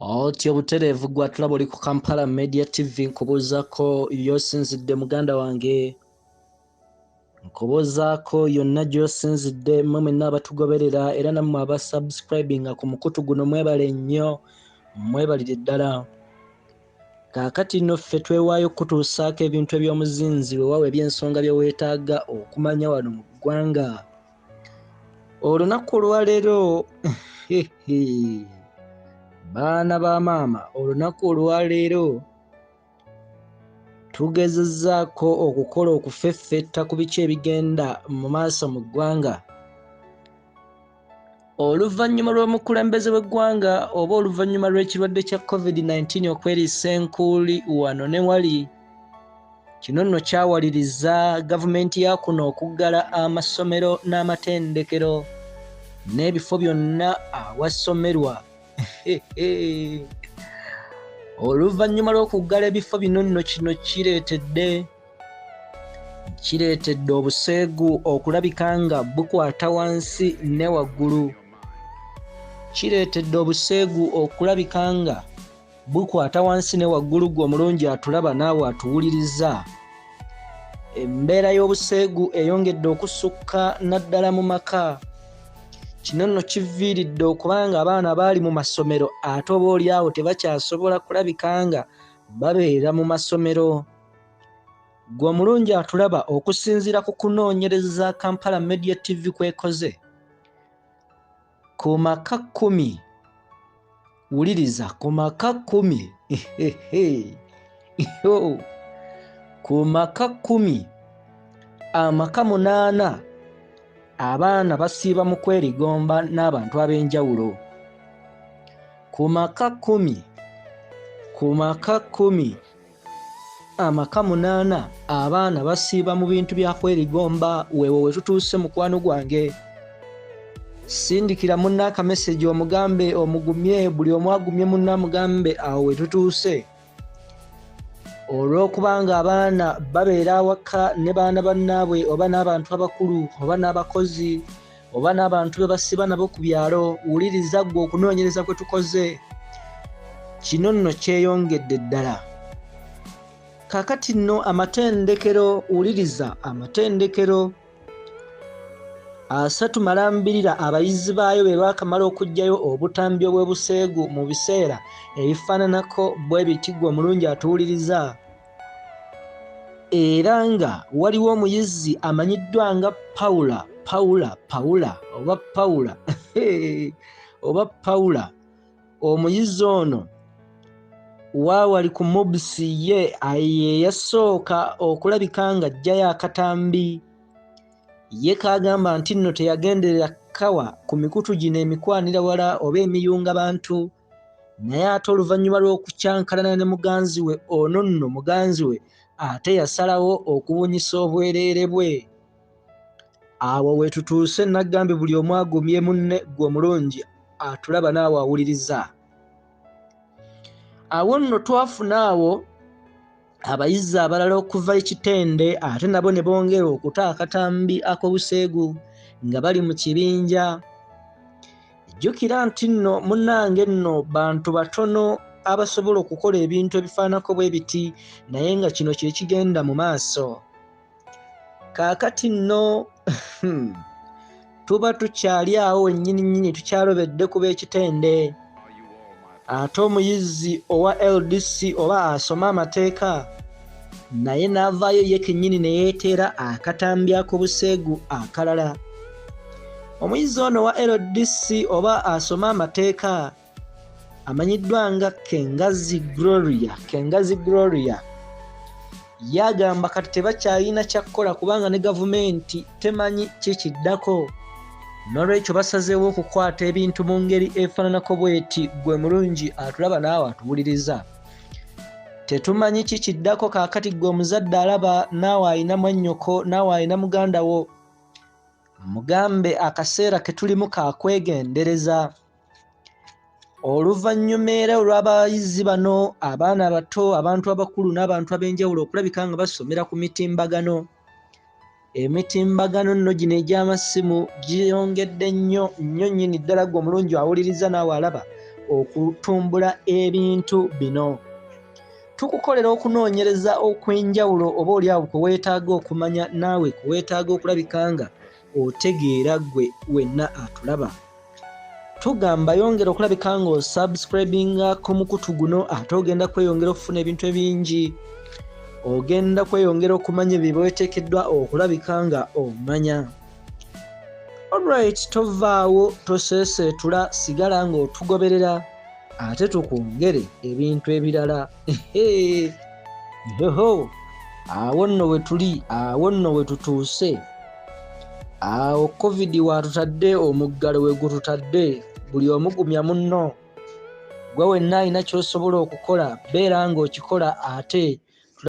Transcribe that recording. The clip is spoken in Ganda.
Otyo butereevu gwe atulaba oli ku Kampala Media TV, nkubuuzaako y'osinzidde muganda wange, nkubuuzaako yonna gy'osinzidde, mmwe mwenna abatugoberera era nammwe abasubscribinga ku mukutu guno, mwebale nnyo, mwebalire ddala. Kaakati nno ffe twewaayo okukutuusaako ebintu eby'omuzinzi, weewaawo eby'ensonga bye weetaaga okumanya wano mu ggwanga. Olunaku olwaleero, baana ba maama, olunaku olwaleero tugezezzaako okukola okufeffetta ku biki ebigenda mu maaso mu ggwanga. Oluvannyuma lw'omukulembeze w'eggwanga oba oluvannyuma lw'ekirwadde kya COVID-19 okweriisa enkuuli wano ne wali, kino nno kyawaliriza gavumenti ya kuno okuggala amasomero n'amatendekero n'ebifo byonna awasomerwa. Oluvannyuma lw'okuggala ebifo bino nno, kino kireetedde obuseegu okulabika nga bukwata wansi ne waggulu. Kireetedde obuseegu okulabika nga bukwata wansi ne waggulu. Gwe omulungi atulaba naawe atuwuliriza, embeera y'obuseegu eyongedde okusukka naddala mu maka. Kino nno kiviiridde okubanga abaana baali mu masomero ate oba oliawo tebakyasobola kulabika nga babeera mu masomero. Gwe omulungi atulaba, okusinziira ku kunoonyereza Kampala Media TV kwekoze ku maka 10, wuliriza, ku maka 10, ku maka 10, amaka 8 abaana basiiba mu kwerigomba n'abantu ab'enjawulo. Ku maka 10, ku maka 10, amaka 8 abaana basiiba mu bintu bya kwerigomba. Weewo we tutuuse, mukwano gwange. Sindikira munna akameseji omugambe, omugumye, buli omu agumye munna amugambe awo we tutuuse. Olw'okubanga abaana babeera awaka ne baana bannaabwe oba n'abantu abakulu oba n'abakozi oba n'abantu be basiba nabo ku byalo, wuliriza ggwe okunoonyereza kwe tukoze, kino nno kyeyongedde ddala. Kaakati nno amatendekero, wuliriza, amatendekero 3 malambirira abayizi baayo be baakamala okuggyayo obutambi obw'obuseegu mu biseera ebifaananako bwe biti. Ggwe omulungi atuwuliriza, era nga waliwo omuyizi amanyiddwa nga Paula, Paula, Paula oba Paula oba Paula. Omuyizi ono waawali ku MUBS, ye ye yasooka okulabika nga ajjayo akatambi ye kagamba nti nno teyagenderera kawa ku mikutu gino emikwanira wala oba emiyunga bantu, naye ate oluvannyuma lw'okukyankalana ne muganzi we ono nno muganzi we ate yasalawo okubunyisa obwereere bwe. Awo we tutuuse, nagambye buli omu agumye munne. Ggwe omulungi atulaba naawe awuliriza, awo nno twafuna awo abayizi abalala okuva ekitende ate nabo ne bongera okuta akatambi ak'obuseegu nga bali mu kibinja. Jjukira nti nno munnange nno bantu batono abasobola okukola ebintu ebifaananako bwe biti, naye nga kino kye kigenda mu maaso. Kaakati nno tuba tukyali awo wennyini nnyini, tukyalobedde kuba ekitende, ate omuyizi owa LDC oba asoma amateeka naye n'avaayo ye kennyini ne yeeteera akatambi ak'obuseegu akalala. Omuyizi ono owa LDC oba asoma amateeka amanyiddwa nga Kengazi Gloria, Kengazi Gloria, yagamba kati tebakyalina kyakkola kubanga ne gavumenti temanyi kikiddako, n'olwekyo basazeewo okukwata ebintu mu ngeri efaananako bweti. Gwe mulungi atulaba naawe atuwuliriza, tetumanyi kikiddako. Kaakati gwe omuzadde alaba naawe alina mwannyoko, naawe alina muganda wo, mugambe akaseera ke tulimu kakwegendereza. Oluvannyuma era olw'abayizi bano, abaana abato, abantu abakulu n'abantu ab'enjawulo okulabika nga basomera ku mitimbagano, emitimbagano nno gino egy'amasimu giyongedde nnyo nnyo nnyini ddala. Ggwe omulungi awuliriza naawe alaba okutumbula ebintu bino. Tukukolera okunoonyereza okw'enjawulo oba oli awo kwe weetaaga okumanya naawe kwe weetaaga okulabika nga otegeera ggwe wenna atulaba. Tugamba yongera okulabika ng'osubscribinga ku mukutu guno ate ogenda kweyongera okufuna ebintu ebingi, ogenda kweyongera okumanya ebyo byeweteekeddwa okulabika nga omanya. Alright, tovaawo, toseeseetula, sigala ng'otugoberera ate tukwongere ebintu ebirala. Heho, awo nno we tuli, awo nno we tutuuse. Awo covid waatutadde, omuggalo we gututadde, buli omugumya munno. Gwe wenna alina ky'osobola okukola, beera ng'okikola ate